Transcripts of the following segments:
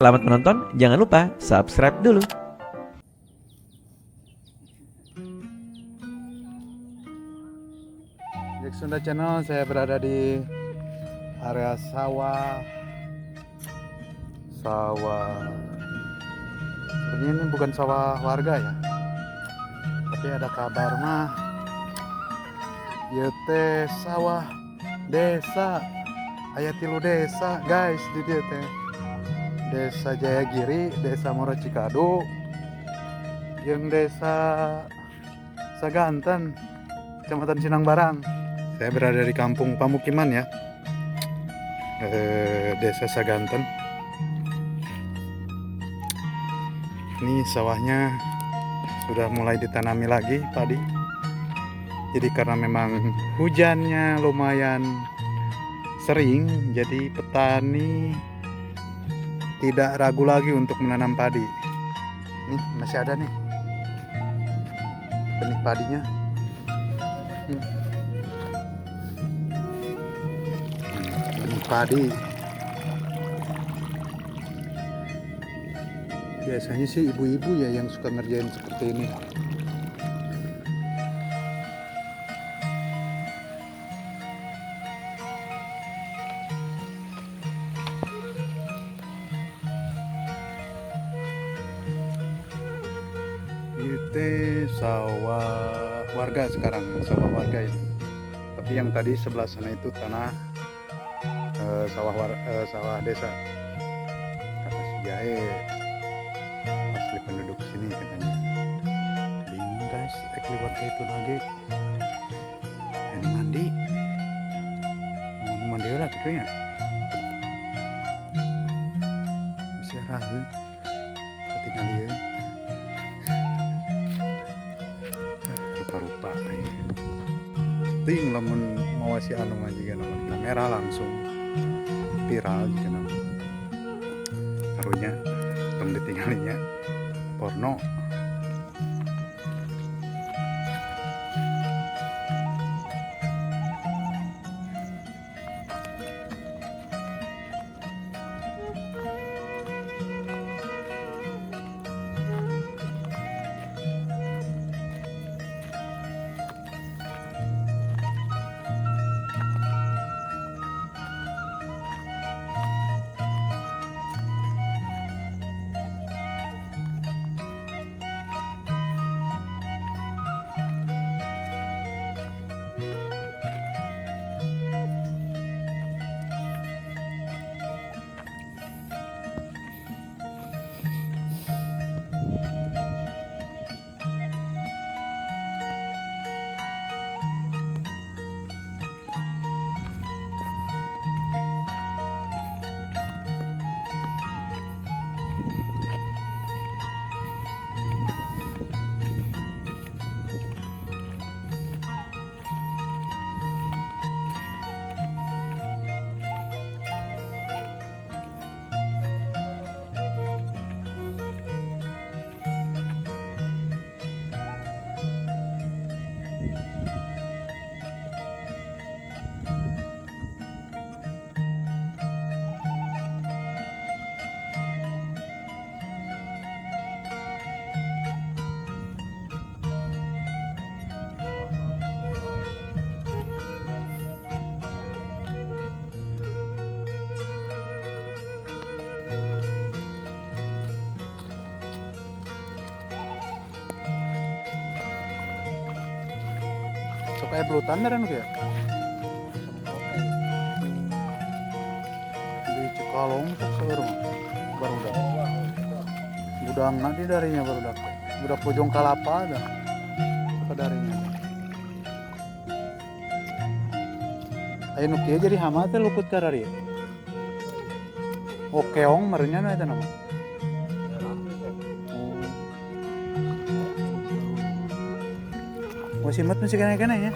Selamat menonton, jangan lupa subscribe dulu. Jack Sunda Channel, saya berada di area sawah. Sawah. Sebenarnya ini bukan sawah warga ya. Tapi ada kabar mah. Ieu teh sawah desa. Aya tilu desa, guys, di dieu teh. Desa Jayagiri, Desa Muara Cikadu, jeung Desa Saganten, Kecamatan Sinang Barang. Saya berada di kampung Pamukiman ya, Desa Saganten. Ini sawahnya sudah mulai ditanami lagi padi. Jadi karena memang hujannya lumayan sering, jadi petani tidak ragu lagi untuk menanam padi. Nih masih ada nih benih padinya. Benih padi. Biasanya sih ibu-ibu ya yang suka ngerjain seperti ini. Itu sawah warga sekarang, sawah warga ini. Tapi yang tadi sebelah sana itu tanah sawah desa. Kata si Jae, asli penduduk sini katanya. Bingung guys, liwat ke itu lagi. Ini mandi. Mau mandi lah kayaknya. Bisa rahu. Ketinggalan ya. Rupa-rupa ting lamun mawa si anu mah jiga namun kamera langsung viral jiga namun karunya tong ditinggalinya porno. Sok aya belutan meren ya? Di Cikalong sok seueur mah barudak. Budangna di darinya barudak. Budak Bojong Kalapa dah. Sok darinya. Aya nu kieu jadi hama teh lukut kararieu. Oh, keong merenya na eta nama. Oh, simet masih kena-kena ya.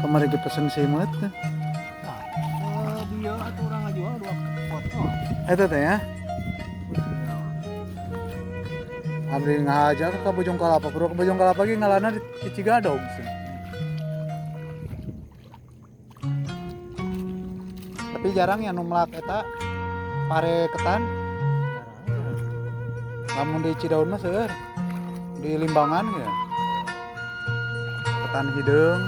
Kemarin kita pesen simet. Nah, dia atau orang ngajual dua foto. Eta teh ya. Abdi ngahajar ka Bojong Kalapa, bro ke Bojong Kalapa ge ngalana di Cigadog sih. Tapi jarang ya nu melak eta pare ketan. Jarang. Lamun di Cidaun mah seueur. Di Limbangan ya. Ketan hideung.